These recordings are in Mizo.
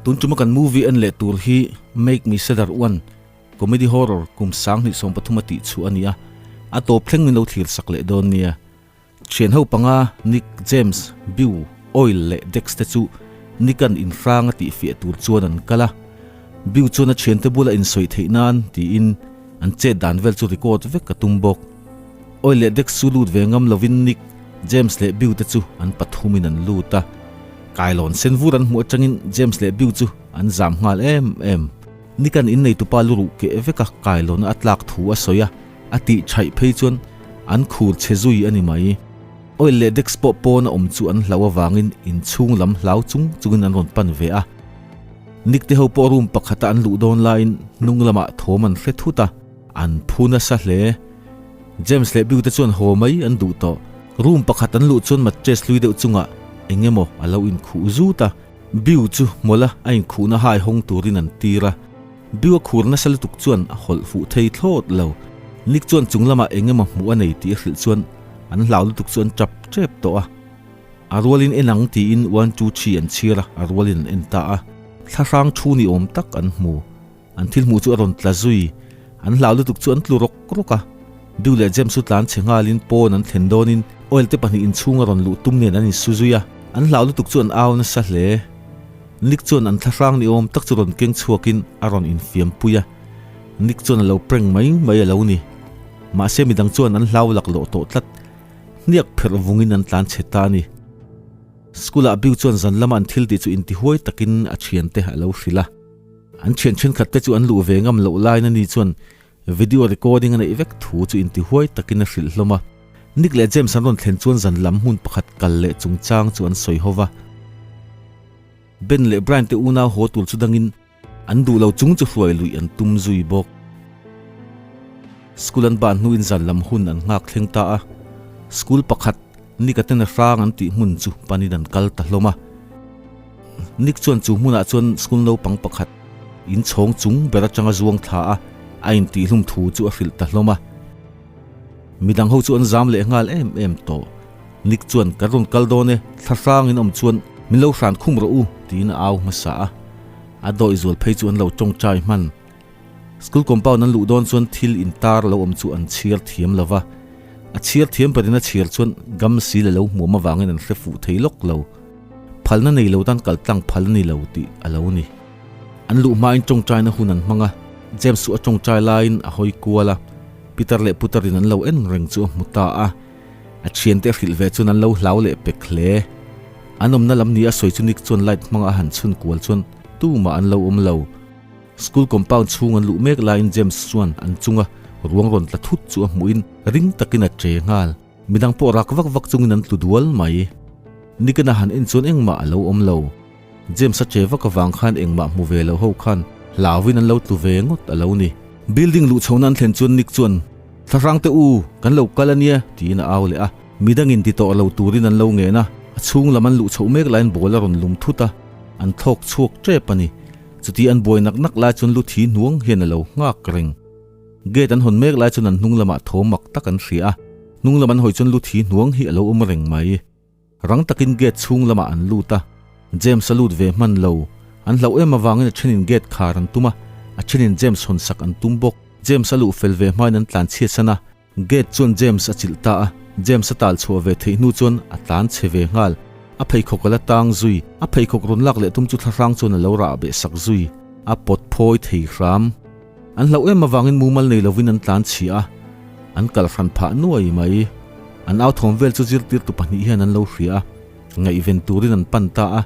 Tun tuma kan movie en leh tur hi Make Me Shudder 1, comedy horror kum 2023 a tih chhuah a ni a, a tawp thleng min lo thlir sak leh dawn nia. Thian ho panga Nick, James, Bew, Oil leh Dex te chu Nick-a'n inhrang a tihfiah tur chuan an kal a. Bew chuan a thiante bula insawi theih nan tiin an chet dan vel chu record vek a tum bawk. Oil leh Dex chu lut ve ngam lovin Nick, James leh Bew te chu an pathumin an lut a. Kailawn sen vur an hmuh atangin James leh Bew chu an zam nghal em em. Nick-a'n inneitupa lu ruh keh veka kailawna a tlak thu a sawi a. A tih thaih phei chuan an khur chhe zui a ni mai. Oil leh Dex pawh pawn a awm chu an hlauh avangin inchhung lam hlau chung chungin an rawn pan ve a. Nick te ho pawh room pakhata an luh dawn laiin hnung lamah thawm an hre thut a, an phu nasa hle. James leh Bill te chuan haw mai an duh tawh. Room pakhat an luh chuan mattress hlui deuh chungah eng emaw a lo inkhuh zut a. Bill chu mawla a inkhuhna hai hawng turin an tir a. Bill a khur nasa lutuk chuan a hawlh fuh thei thlawt lo. Nick chuan chung lamah eng emaw hmuh a nei tih a hrilh chuan an hlau lutuk chu an tap tep tawh a. A rualin en ang tiin one two three an chhir a, a rualin an en ta a. Thlahrang thu ni awm tak an hmu. An thil hmuh chu a rawn tla zui. An hlau lutuk chu an tlu rawk rawk a. Bill leh James chu tlan chhe nghalin pawn an thlen dawnin oil te pahnih inchhung a rawn luh tum nen an insu zui a. An hlau lutuk chu an au nasa hle. Nick chuan an thlahrang ni awm tak chu rawn keng chhuakin a rawn infiam pui a, Nick chuan a lo prank mai mai a lo ni. Mahse midang chuan an hlau laklawh tawh tlat. Hniak pherh vungin an tlan chhe ta a ni. School ah Bill chuan zan lama an thil tih chu intihuai takin a thiante a lo hrilh a. An thian thenkhat te chu an luh ve ngam loh laiin ani chuan Video recording a neih vek thu chu intihuai takin a hrilh hlawm a. Nick leh James an rawn thlen chuan zan lam hmun pakhat kal leh chungchang chu an sawi ho va. Ben leh Brian te unau haw tur chu dangin an duh lo chung chu hruai luih an tum zui bawk. School an ban hnuin zan lam hun an nghak thleng ta a. School pakhat Nick a ten a hrang an tih hmun chu panin an kal ta hlawm a. Nick chuan chu hmunah chuan school naupang pakhat inchhawng chung ber atanga zuang thla a, a intihhlum thu chu a hrilh ta hlawm a. Midang ho chu an zam leh nghal em em tawh. Nick chuan kan rawn kal dawn e, thla hrangin awm chuan min lo hran khum rawh u tiin a au hmasa a. A dawih zual phei chu an lo tawngtai hman. School compound an luh dawn chuan thil intar lo awm chu an chhiar thiam lo va, a chhiar thiam berin a chhiar chuan gam si leh lo hmuam avangin an hre fuh thei lawk lo. Phalna nei lo tan kal tlang phal a ni lo tih a lo ni. An luh hmain tawngtaina hun an hmang a, James chu a tawngtai laiin a hawi kual a, Peter leh Puterin an lo en reng chu a hmu ta a, a thiante a hrilh ve chuan an lo hlau leh pek hle. An awmna lam ni a sawi chu Nick chuan light hmanga a han chhun kual chuan tumah an lo awm lo. School compound chhung an luh mek laiin James chuan an chunga ruang rawn tla thut chu a hmuhin ring takin a che nghal. Midang pawh rak vak vak chungin an tlu dual mai. Nickena han en chuan engmah a lo awm lo. James a che vak avang khan engmah hmu ve lo ho khan hlauin an lo tlu ve ngawt a lo ni. Building luh chhohna an thlen chuan Nick chuan, Thlahrang te u, kan lo kal a nia, tiin a au leh a. Midangin ti tawh lo turin an lo ngen a, a chhung lam an luh chhoh mek laiin ball a rawn lum thut a, an thlawk chhuak tep a ni. Chuti an buai nak nak lai chuan lu thi hnuang hian a lo nghak reng. Gate an hawn mek lai chuan an hnung lamah thaw mak tak an hria a, hnung lam an hawi chuan lu thi hnuang hi a lo awm reng mai. Rang takin gate chhung lamah an lut a, James a lut ve hman lo. An hlauh em avangin a thenin gate khar an tum a, a thenin James hawn sak an tum bawk. James a luh fel ve hmain an tlan chhiatsan a, Gate chuan James a chilh ta a, James a tal chhuah ve theih hnu chuan a tlan chhe ve nghal. A pheikhawk a la tang zui, a pheikhawk rawn lak leh tum chu thlahrang chuan a lo rah beh sak zui. A pawt phawi thei hram. An hlauh em avangin mumal nei lovin an tlan chhia a, an kal hran phah nuai mai. An au thawm vel chu zirtirtu pahnih hian an lo hria a, ngaihven turin an pan ta a.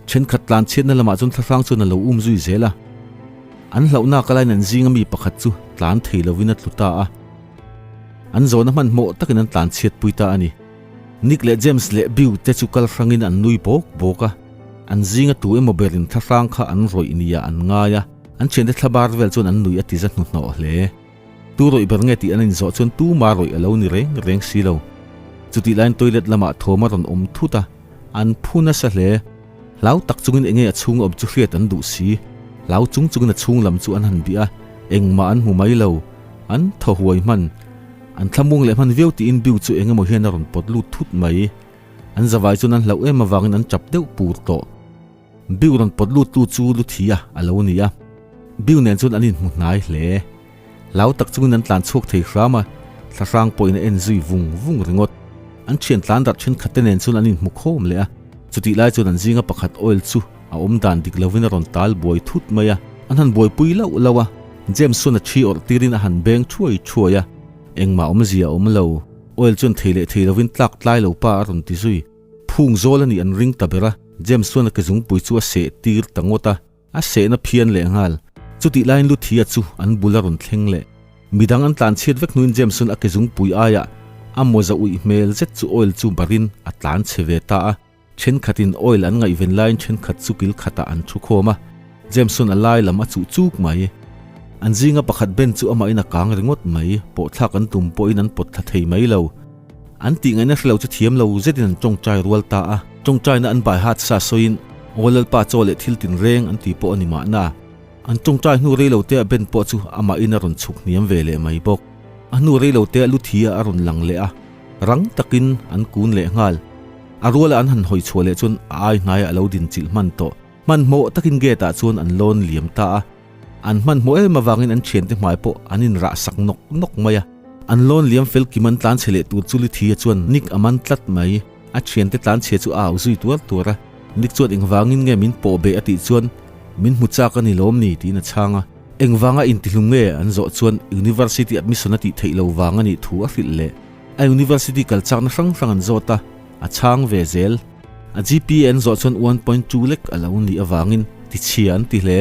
Thenkhat tlan chhiatna lamah chuan thlahrang chuan a lo um zui zel a. An hlauhna ka lain an zinga mi pakhat chu tlan thei lovin a tlu ta a. An zawhna hmanhmawh takin an tlan chhiatpui ta a ni. Nick leh James leh Bill te chu kal hrangin an nui bawk bawk a. An zinga tu emaw berin thlahrang kha an rawih nia an ngai a, an thiante thlabar vel chuan an nui a ti za hnuhnawh hle. Tu rawih ber nge tih an inzawh chuan tuma rawih a lo ni reng reng si lo. Chutih laiin toilet lamah thawm a rawn awm thut a, an phu nasa hle. Hlau tak chungin enge a chhung awm chu hriat an duh si. Hlau chung chungin a chhung lam chu an han bih a, engmah an hmu mai lo. An thaw huai hman. An thlamuang leh hman viau tiin Bill chu engemaw hian a rawn pawt lut thut mai. An zavai chuan an hlauh em avangin an chap deuh pur tawh. Bill rawn pawt lut tu chu Luthia a lo ni a, Bill nen chuan an inhmu hnai hle. Hlau tak chungin an tlan chhuak thei hram a, thlahrang pawhin a en zui vung vung ringawt. An thian tlan darh thenkhat te nen chuan an inhmu khawm leh a, chutih lai chuan an zinga pakhat oil chu a awm dan dik lovin a rawn tal buai thut mai a, an han buaipui lauh lauh a, James chuan a thi awrh tirin a han beng thuai thuai a, engmah awmzia a awm lo, oil chuan thei leh thei lovin tlak tlai lo pa a rawn ti zui. Phung zawl a nih an ring ta ber a, James chuan a kezungpui chu a seh tir ta ngawt a. A sehna phian leh nghal. Chutih laiin Luthia chu an bul a rawn thleng leh. Midang an tlan chhiat vek hnuin James chuan a kezungpui aiah a mawza uih hmel zet chu oil chu barin a tlan chhe ve ta a. Thenkhatin oil an ngaihven laiin thenkhat chu kil khatah an thu khawm a. James chuan a lai lam a chuh chuk mai. An zinga pakhat Ben chu amahin a kang ringawt mai, pawhthlak an tum pawhin an pawt thla thei mai lo. An tih ngaihna hrelo chu thiam lo zetin an tawngtai rual ta a, tawngtaina an bai hat sa sawiin Aw Lalpa chaw leh thil tinreng an ti pawh a ni mahna. An tawngtai hnu rei lo te ah Ben pawh chu amahin a rawn chhuk hniam ve leh mai bawk. A hnu rei lo te ah Luthi a rawn lang leh a, rang takin an kun leh nghal. A ruala an han hawi chhuah leh chuan a ai hnaiah a lo din chilh hman tawh. Hmanhmawh takin gate ah chuan an lawn liam ta a. An hmanhmawh em avangin an thiante hmai pawh an inrah sak nawk nawk mai a. An lawn liam fel kim an tlanchhe leh tur chu Lithia chuan Nick a man tlat mai. A thiante tlanchhia chu a au zui tuar tuar a. Nick chuan engvangin nge min pawh beh a tih chuan min hmu chak a ni lawm ni tiin a chhang a. Engvanga intihlum nge an zawh chuan University admission a tih theih lo vang a nih thu a hrilh leh. A University kal chakna hrang hrang an zawt a, a chhang ve zel. A GPA an zawh chuan 1.2 lek a lo nih avangin tichhia an ti hle.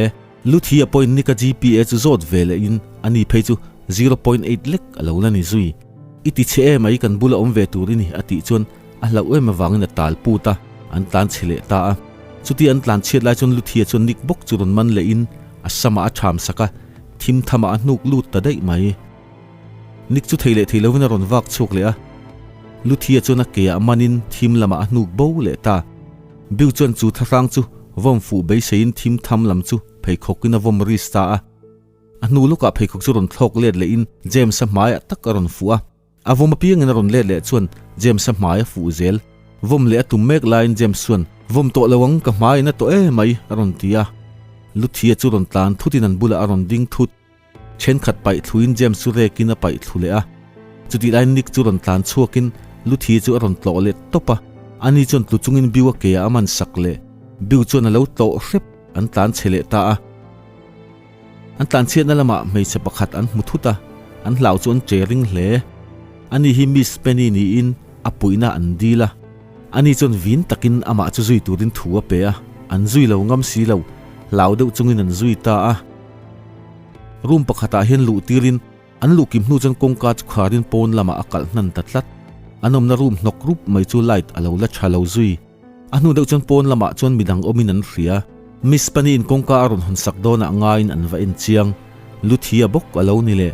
Luthi a point nika GPA chu zawt ve leh in ani phei chu 0.8 lek a lo la ni zui. I ti chhe em ai kan bula awm ve tur i ni a tih chuan a hlauh em avangin a tal put a, an tlan chhe leh ta a. Chutia an tlan chhiat lai chuan Luthia chuan Nick bawk chu rawn man leh in a samah a tham sak a, thim thamah a hnuk lut ta daih mai. Nick chu thei leh thei lovin a rawn vak chhuak leh a, Luthia chuan a ke ah manin thim lamah a hnuk bo leh ta. Bill chuan chu thlahrang chu vawm fuh beiseiin thim tham lam chu pheikhawkin a vawm ris ta a. A hnu lawkah pheikhawk chu rawn thlawk let lehin James-a hmaiah tak a rawn fuh a. A vawm apiangin a rawn let leh chuan James-a hmai a fuh zel. Vawm leh a tum mek laiin James chuan, Vawm tawh lo ang, ka hmaiin a tawh e mai, a rawn ti a. Luthia chu rawn tlan thutin an bulah a rawn ding thut. Thenkhat paih thluin James chu rekin a paih thlu leh a. Chutih laiin Nick chu rawn tlan chhuakin Luthi chu a rawn tlawh leh tawp a. Ani chuan tlu chungin Bill a ke ah a man sak leh. Bill chuan a lo tlawh hrep, an tlan chhe leh ta a. An tlan chhiatna lamah hmeichhe pakhat an hmu thut a, an hlau chu an che ring hle. Ani hi Miss Penny niin a puihna an dil a. Ani chuan vin takin amah chu zui turin thu a pe a, an zui lo ngam si lo, hlau deuh chungin an zui ta a. Room pakhatah hian luh tirin an luh kim hnu chuan kawngka chu kharin pawn lamah a kalh hnan ta tlat. An awmna room hnawk rup mai chu light a lo la tha lo zui. A hnu deuh chuan pawn lamah chuan midang awmin an hria. Miss Pani'n kawngka a rawn hawn sak dawnah ngaiin an va en chiang. Luthia bawk a lo ni leh.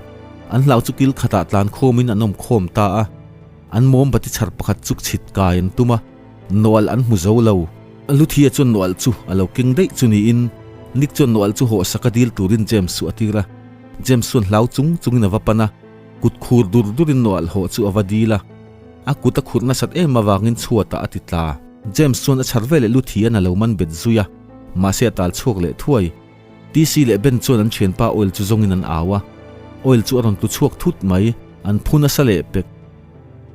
An hlau chu kil khatah tlan khawmin an awm khawm ta a. An mawmbati chhar pakhat chu chhit kai an tum a, nawalh an hmu zo lo. Luthia chuan nawalh chu a lo keng daih chu niin Nick chuan nawalh chu hawhsak a dil turin James chu a tir a. James chuan hlau chung chungin a va pan a, kut khur dur durin nawalh hawh chu a va dil a. A kut a khurh nasat em avangin chhuatah a ti tla. James chuan a chhar veleh Luthia'n a lo man bet zui a, mahse a tal chhuak leh thuai. TC leh Ben chuan an thianpa Oil chu zawngin an au a, Oil chu a rawn tlu chhuak thut mai, an phu nasa leh pek.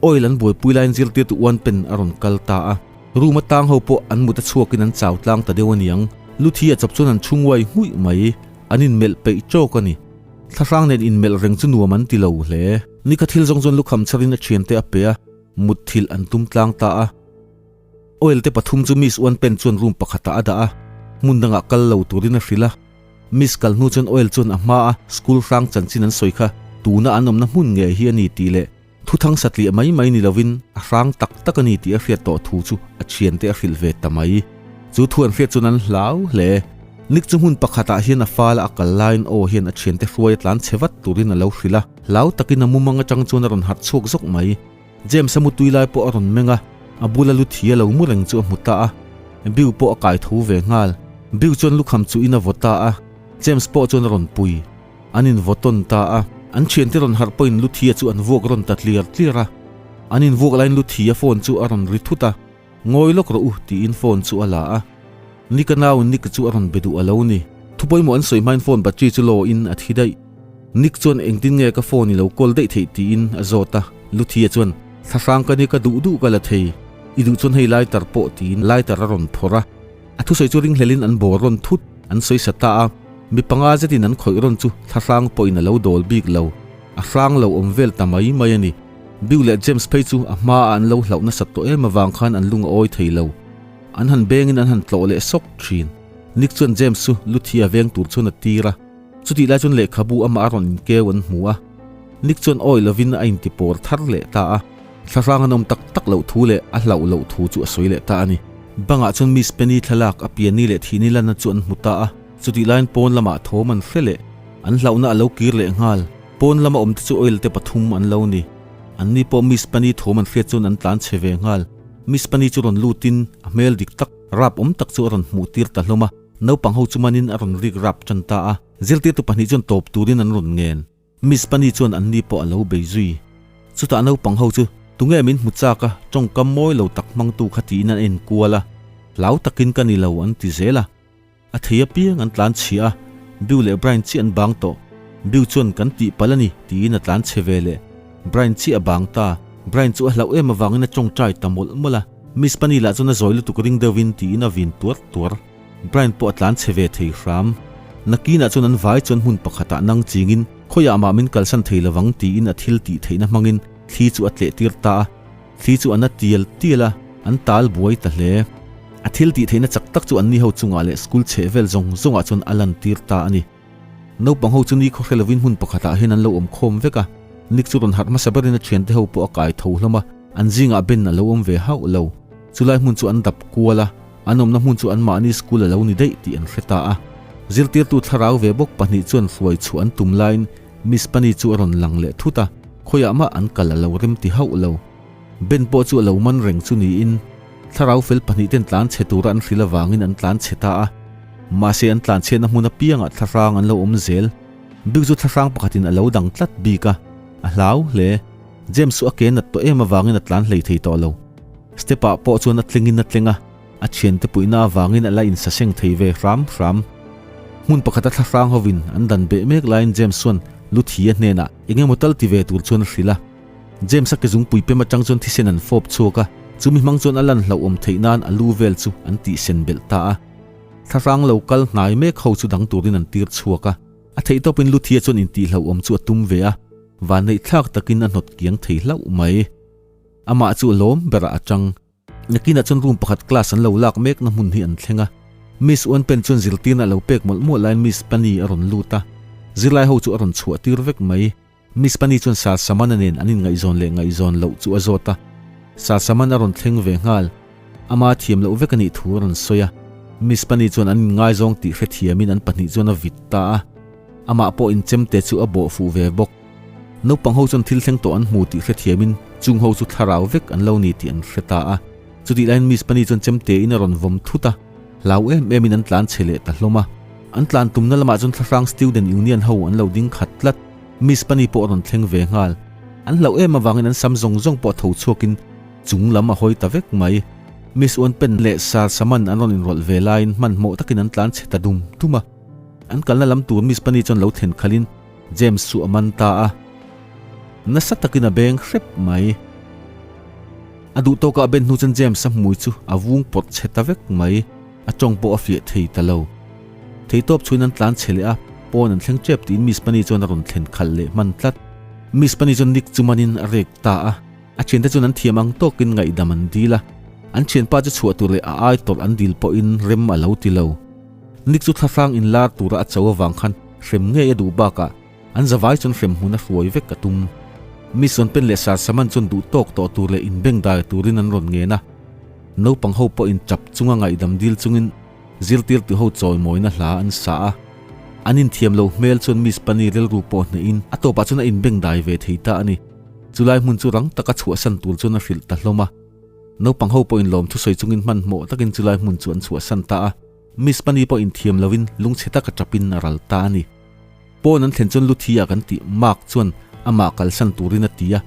Oil an buaipui laiin zirtirtu uan pen a rawn kal ta a, room atang ho pawh an mut a chhuakin an chau tlang ta deuh aniang. Luthi a chawp chuan an chhunguai nghuih mai, an inmelh peih tawk a ni. Thlahrang nen inmelh reng chu nuam an ti lo hle. Nikha thil zawng chuan lukham chharin a thiante a pe a, mutthilh an tum tlang ta a. Oil te pathum chu Miss Uan Pen chuan room pakhatah a dah a, hmun dangah kal lo turin a hrilh a. Miss kal hnu chuan Oil chuan a hma a school hrang chanchin an sawi kha tuna an awmna hmun ngei hi a ni tih leh thuthang satliah mai mai ni lovin a hrang tak tak a ni tih a hriat tawh thu chu a thiante a hrilh ve ta mai. Chu thu an hriat chuan an hlau hle. Nick chu hmun pakhatah hian a fal a, a kal laiin aw hian a thiante hruai a tlan chhe vat turin a lo hrilh a, hlau takin a mumang atang chuan a rawn harh chhuak zawk mai. James a mutui lai pawh a rawn meng a, a bula lu thi a lo mu reng chu a hmu ta a. Bill pawh a kai tho ve nghal. Bill chuan lukham chu in a vaw ta a, James pawh chuan a rawn pui. An invaw tawn ta a. An thiante rawn harh pawhin lu thi a chu an vuak rawn ta tliar tliar a. An invuak laiin lu thi a phone chu a rawn ri thut a, Ngawi lawk rawh u tiin phone chu a la a. Nick-a nauin Nick-a chu a rawn be duh a lo ni. Thu pawimawh an sawi hmain phone battery chu law in a thi daih. Nick chuan engtin nge ka phone i lo call daih theih tiin a zawt a, Luthia chuan Thlahrang ka ni ka duh duh ka la thei, i duh chuan hei lighter pawh tiin lighter a rawn phawrh a. A thusawi chu ringhlelin an bawr rawn thut an sawi sa ta a, mi panga zetin an khawih rawn chu thlahrang pawhin a lo dawl bik lo, a hrang lo awm vel ta mai mai a ni. Bill leh James phei chu a hmaah an lo hlauh nasat tawh em avang khan an lung a awi thei lo. An han bengin an han tlawh leh sawk thin. Nick chuan James chu Luthia veng tur chuan a tir a, chutih lai chuan lehkhabu amah a rawn inkeu an hmu a. Nick chuan awi lovin a intipawr thar leh ta a, thlahrang an awm tak tak loh thu leh a hlauh loh thu chu a sawi leh ta a ni. Bangah chuan Miss Penny thlalak a piani leh thihni lanna chu an hmu ta a, chutih laiin pawn lamah thawm an hre leh. An hlauhna a lo kir leh nghal. Pawn lama awmte chu oil te pathum an lo ni. Anni pawh Miss Penny thawm an hriat chuan an tlan chhe ve nghal. Miss Penny chu rawn lutin a hmel dik tak, rap awm tak chu a rawn hmuh tir ta hlawm a, naupang ho chu manin a rawn rik rap tan ta a. Zirtirtu pahnih chuan tawp turin an rawn ngen. Miss Penny chuan anni pawh a lo bei zui. Chutah naupang ho chu, Tunge min hmu chak a, tawngkam mawi lo tak hmangtu kha tiin an en kual a, hlau takin ka ni lo an ti zel a. A thei apiang an tlan chhia a, Bill leh Brian chiah an bang tawh. Bill chuan kan tih palh a ni tiin a tlan chhe ve leh. Brian chiah a bang ta. Brian chu a hlauh em avangin a tawngtai ta mawlh mawlh a. Miss Penny lah chuan a zawi lutuk ring deuhin tiin a vin tuar tuar. Brian pawh a tlan chhe ve thei hram. Nakinah chuan an vai chuan hmun pakhatah nang chingin khawiah mah min kalsan thei lovang tiin a thil tih theihna hmangin thli chu a tleh tir ta a. Thli chu a na tial tial a, an tal buai ta hle. A thil tih theihna chak tak chu anni ho chungah leh school chheh vel zawng zawngah chuan a lantir ta a ni. Naupang ho chu ni khaw hre lovin hmun pakhatah hian an lo awm khawm vek a, Nick chu rawn harh hmasa berin a thiante ho pawh a kai tho hlawm a, an zingah Ben a lo awm ve hauh lo. Chulai hmun chu an dap kual a, an awmna hmun chu anmahni school a lo ni daih tih an hre ta a. Zirtirtu thlarau ve bawk pahnih chuan hruai chhuah an tum laiin Miss Pani chu a rawn lang leh thut a, khawiah mah an kal a lo rem ti hauh lo. Ben pawh chu a lo man reng chu niin, thlarau fel pahnih ten tlan chhe tura an hrilh avangin an tlan chhe ta a. Mahse an tlan chhiatna hmun apiangah thlahrang an lo awm zel. Bik chu thlahrang pakhatin a lo dang tlat bik a, a hlau hle. James chu a ke nat tawh em avangin a tlan hlei thei tawh lo. Step ah pawh chuan a tlengin a tleng a, a thiante puihna avangin a la insaseng thei ve hram hram. Hmun pakhata thlahrang hovin an dan beh mek laiin James chuan Luthia hnenah eng emaw tal ti ve tur chuan a hrilh a. James-a ke zungpui pem atang chuan thisen an fawp chhuak a, chumi hmang chuan a lan hlauhawm theih nan a lu vel chu an tihsen belh ta a. Thlahrang lo kal hnai mek ho chu dang turin an tir chhuak a. A theih tawpin Luthia chuan intihhlauhawm chu a tum ve a, vanneih thlak takin a hnawt kiang thei hlauh mai. Amah chu a lawm berah a tang. Nakinah chuan room pakhat class an lo lak mekna hmun hi an thleng a. Miss Uanpen chuan zirtirna a lo pek mawlh mawlh laiin Miss Pani a rawn lut a, zirlai ho chu a rawn chhuah tir vek mai. Miss Pani chuan Sir Samana nen an inngaihzawn leh ngaihzawn loh chu a zawt a. Sir Saman a rawn thleng ve nghal. Ama thiam loh vek a nih thu a rawn sawi a. Miss Pani chuan an inngaizawng tih hrethiamin an pahnih chuan a vit ta a. Amah pawh inchemte chu a bawh fuh ve bawk. Naupang ho chuan thil thleng tawh an hmu tih hrethiamin chung ho chu thlarau vek an lo ni tih an hre ta a. Chutih laiin Miss Pani chuan chemte in a rawn vawm thut a, hlau em em in an tlan chhe leh ta hlawm a. An tlan tumna lamah chuan thlahrang Student Union ho an lo ding khat tlat. Miss Pani pawh a rawn thleng ve nghal. An hlauh em avangin an sam zawng zawng pawh tho chhuakin chung lam a hawi ta vek mai. Miss Uanpen leh Sir Saman an rawn inrawlh ve laiin hmanhmawh takin an tlan chhe ta dum dum a. An kalna lam tur Miss Pani chuan lo thlen khalhin James chu a man ta a, nasa takin a beng hrep mai. A duh tawkah a ben hnu chuan James a hmui chu a vung pawrh chhe ta vek mai, a tawng pawh a fiah thei ta lo. Theitawp chhuin an tlan chhe leh a, pawn an thleng tep tiin Miss Pani chuan a rawn thlen khalh leh hman tlat. Miss Pani chuan Nick chu manin a rek ta a, a thiante chuan an thiam ang tawkin ngaihdam an dil a, an thianpa chu chhuah tur leh a ai tawrh an dil pawhin rem a lo ti lo. Nick chu thlahrang inlar tura a cho avang khan hrem ngei a duh bakah an zavai chuan hrem hmun a hruai vek a tum. Miss Pen leh Sir Saman chuan duh tawk tawh tur leh inbeng dai turin an rawn ngen a. Naupang ho pawh inchap chunga ngaihdam dil chungin zirtirtu ho chawimawina hla an sa a. An inthiam lo hmel chuan Miss Pani rilru pawh hnehin a tawpah chuan a inbeng dai ve thei ta a ni. Chulai hmun chu rang taka chhuahsan tur chuan a hrilh ta hlawm a. Naupang ho pawhin lawm thusawi chungin hmanhmawh takin chulai hmun chu an chhuahsan ta a. Miss Pani pawh inthiam loin lungchhe taka tapin a ral ta a ni. Pawn an thlen chuan Luthi-a kan tih Mark chuan amah kalsan turin a ti a,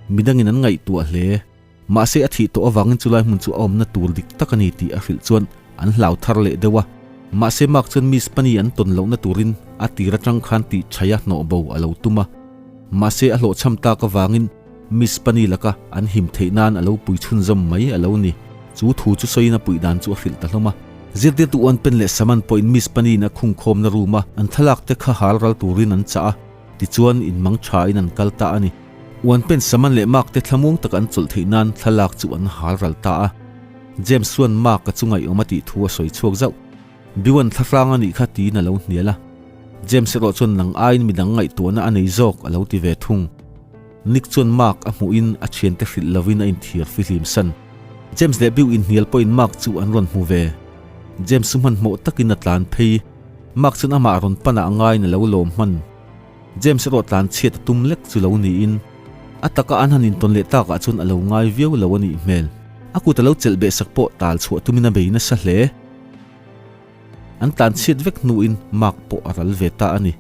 midangin an ngaihtuah hle. Mahse a thih tawh avangin chulai hmun chu a awmna tur dik tak a ni tih a hrilh chuan An hlau thar leh deuh a. Mahse Mark chuan Miss Pani an tawn lohna turin a tir atang khan tih thaia hnawh bo a lo tum a. Mahse a hlawhchham tak avangin Miss Pani laka an him theih nan a lo pui chhunzawm mai a lo ni. Chu thu chu sawiin a puih dan chu a hrilh ta hlawm a. Zirtirtu uan pen leh Saman pawhin Miss Pani'n a khungkhawmna room a an thlalak te kha hal ral turin an chah a, tichuan inmang thain an kal ta a ni. Uan pen Saman leh Mark te thlamuang taka an chawlh theih nan thlalak chu an hal ral ta a. James chuan Mark-a chu ngaihawm a tih thu a sawi chhuak zauh. Biwan thlahrang a nih kha tiin a lo hnial a. James erawh chuan nang aiin midang ngaihtuahna a nei zawk a lo ti ve thung. Nick chuan Mark a hmuhin a thiante hrilh lovin a inthiar fihlim san. James leh Bill inhnial pawhin Mark chu an rawn hmu ve. James chu hmanhmawh takin a tlan phei. Mark chuan amah rawn pan ah ngaiin a lo lawm hman. James erawh tlan chhiat a tum lek chu lo niin a taka an han intawn leh takah chuan a lo ngai viau lo a nih hmel. A kut a lo chelh beh sak pawh tal chhuah tumin a bei nasa hle. An tlan chhiat vek hnuin Mark pawh a ral ve ta a ni.